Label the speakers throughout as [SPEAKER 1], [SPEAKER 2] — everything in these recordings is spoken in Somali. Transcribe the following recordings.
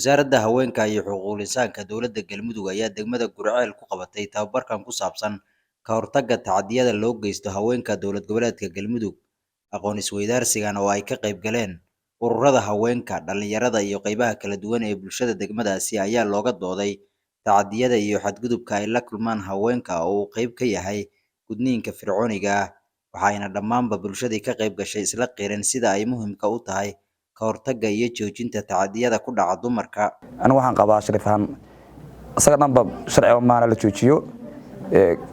[SPEAKER 1] Wasaaradda Haweenka iyo Xuquuqul Insaanka Dowladda Galmudug ayaa degmada Guriceel ku qabatay tababarkan ku saabsan ka hortagga tacadiyada loo geysto haweenka dowlad goboleedka Galmudug. Aqoon isweydaarsigan oo ay ka qayb galeen ururada haweenka, dhalinyarada iyo qaybaha kala duwan ee bulshada degmadaasi ayaa looga dooday tacadiyada iyo xadgudubka ay la kulmaan haweenka oo uu qayb ka yahay gudniinka fircooniga ah, waxayna dhammaanba bulshadii ka qayb gashay isla qireen sida ay muhiimka u tahay ka hortagga iyo joojinta tacadiyada ku dhaca dumarka.
[SPEAKER 2] Anigu waxaan qabaa sharif ahaan isaga dhanba sharciga maana la joojiyo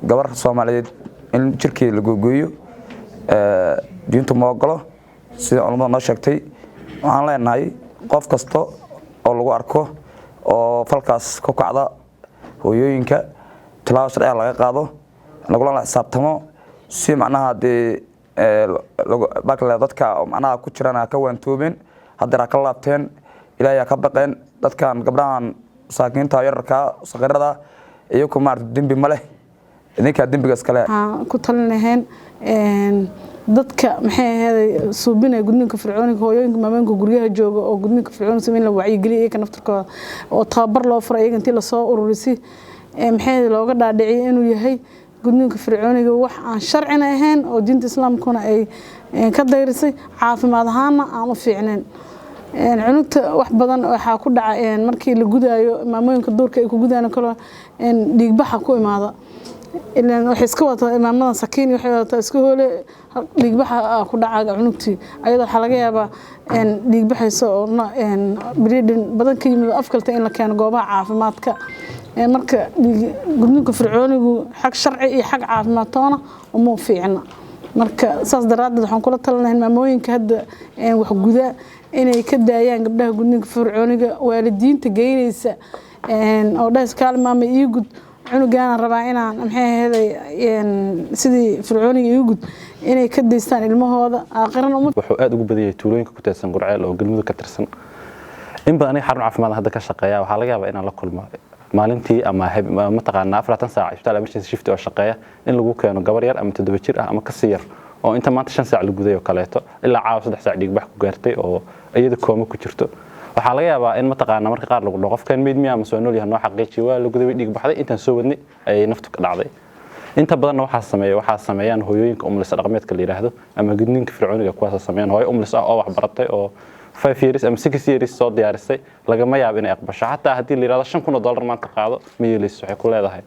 [SPEAKER 2] gabar Soomaaliyeed in jirkeeda la googooyo, diintu ma ogolo sida culimada noo sheegtay. Waxaan leenahay qof kasta oo lagu arko oo falkaas ku kacda hooyooyinka tilaabo sharciga laga qaado, lagula xisaabtamo si macnaha dee dadka macnaha ku jiraan ha ka waantoobeen, haddeer ha ka laabteen, Ilaahay ha ka baqeen. Dadkan gabdhahan masaakiinta yararka saqiirada iyaku maarata dembi ma leh, idinkaa dembiga iskale.
[SPEAKER 3] Waxaan ku talin lahayn dadka maxay ahayd suubinaya gudniinka fircooniga, hooyooyinka maamooyinka guryaha jooga oo gudniinka fircooniga sameyn, la wacyigeliyo iyaga naftarkooda oo tababar loo furo iyaga intii lasoo ururisi maxay ahayd looga dhaadhiciyo inuu yahay gudniinka fircooniga wax aan sharcina ahayn oo diinta Islaamkuna ay ka dayrisay, caafimaad ahaanna aan u fiicnayn. Cunugta wax badan waxaa ku dhaca markii la gudaayo, maamooyinka duurka ay ku gudaan kale dhiigbaxa ku imaada, ilaan waxay iska wadataa maamadan sakiin, waxay wadataa iska hoole, dhiigbaxa ku dhaca cunugtii ayadoo waxaa laga yaabaa dhiigbaxayso oo bleeding badan ka yimid afkalta in la keeno goobaha caafimaadka. Marka gudniinka fircoonigu xag sharci iyo xag caafimaad toona uma fiicna. Marka saas daraaddeed waxaan kula talinahay maamooyinka hadda wax guda inay ka daayaan gabdhaha gudniinka fircooniga. Waalidiinta geynaysa oo dhahaysa kaali maama ii gud cunugaana rabaa inaan maxay ahayd sidii fircooniga ii gud, inay ka daystaan ilmahooda aakhirana uma
[SPEAKER 4] Wuxuu aad ugu badan yahay tuulooyinka ku teedsan Gurceel oo Galmudug ka tirsan. In badan aniga xarun caafimaad hadda ka shaqeeya, waxaa laga yaabaa inaan la kulmo maalintii ama mataqaanaa 40 saac isbitaal emergency shift oo shaqeeya in lagu keeno gabar yar ama 7 jir ah ama kasii yar oo inta maanta 5 saac la guday oo kaleeto ilaa caawa 3 saac dhiigbax ku gaartay oo iyada kooma ku jirto. Waxaa laga yaabaa in mataqaanaa marka qaar lagu dhaho qofkan meyd miya ama soo nool yahay, noo xaqiijiyo, waa la guday, way dhiig baxday, intaan soo wadnay ayay naftu ka dhacday. Inta badanna waxaa sameeya, waxaa sameeyaan hooyooyinka umulisa dhaqameedka la yidhaahdo ama gudniinka fircooniga kuwaasa sameeyaan. Hooyo umulis ah oo wax baratay oo 5 years ama 6 years soo diyaarisay lagama yaabo inay aqbasho. Xataa haddii la yidhahdo $5,000 maanta qaado, ma yeelayso. Waxay ku leedahay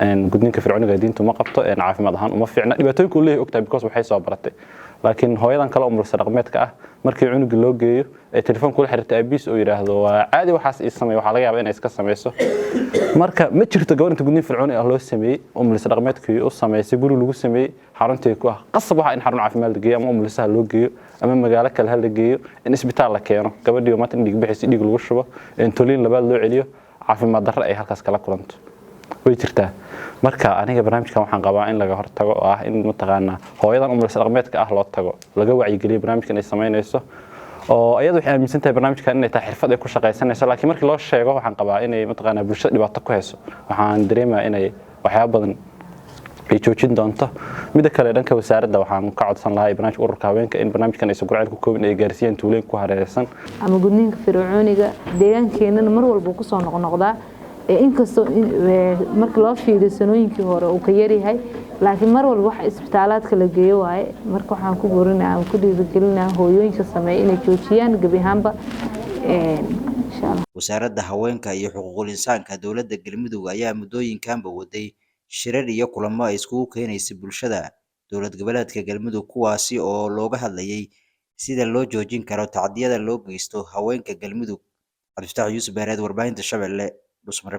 [SPEAKER 4] gudniinka fircooniga diintu ma qabto, caafimaad ahaan uma fiicna, dhibaatooyinka uu leeyahay ogtahay because waxay soo baratay. Laakiin hooyadan kale umulisa dhaqameedka ah markii cunuga loo geeyo ee telefoon kula xiriirta aabiis oo yidhaahdo waa caadi waxaas ii sameey, waxaa laga yaabaa inay iska sameyso. Marka ma jirto gabar inta gudniin fircooni ah loo sameeyey, umulisa dhaqameedkii u sameysay, guri lagu sameeyey, xaruntii ku ah qasab waxa in xarun caafimaad la geeyo ama umulisaha loo geeyo ama magaalo kale ha la geeyo, in isbitaal la keeno gabadhii oo maanta in dhiig bixaysa, dhiig lagu shubo, in toliin labaad loo celiyo, caafimaad darro ay halkaas kala kulanto way jirtaa. Marka aniga barnaamijkan waxaan qabaa in laga hortago oo ah in mataqaanaa hooyadan umulisa dhaqameedka ah loo tago, laga wacyigeliyo barnaamijkan ay samaynayso, oo iyadu waxay aaminsan tahay barnaamijkan inay tahay xirfad ay ku shaqaysanayso. Laakiin markii loo sheego waxaan qabaa inay mataqaanaa bulshada dhibaato ku hayso, waxaan dareemayaa inay waxyaabo badan ay joojin doonto. Midda kale, dhanka wasaaradda waxaan ka codsan lahaa barnaamijka ururka haweenka in barnaamijkan aysan Gurceel ku koobin, ay gaarsiiyaan tuulooyin ku hareeraysan.
[SPEAKER 5] Ama gudniinka fircooniga deegaankeenana mar walba kusoo noqnoqdaa, inkastoo marka loo fiiriyo sanooyinkii hore uu ka yaryahay, laakiin mar walba waxa isbitaalaadka la geeyo waaye. Marka waxaan ku boorinaa ama ku dhiirigelinaa hooyooyinka sameeya inay joojiyaan gebi ahaanba, insha Allah.
[SPEAKER 1] Wasaaradda Haweenka iyo Xuquuqul Insaanka Dowladda Galmudug ayaa muddooyinkanba waday shirar iyo kulamo ay iskugu keenaysay bulshada dowlad goboleedka Galmudug, kuwaasi oo looga hadlayay sida loo joojin karo tacadiyada loo geysto haweenka Galmudug. Cabdifataax Yuusuf Beereed, Warbaahinta Shabeelle, Dhusmare.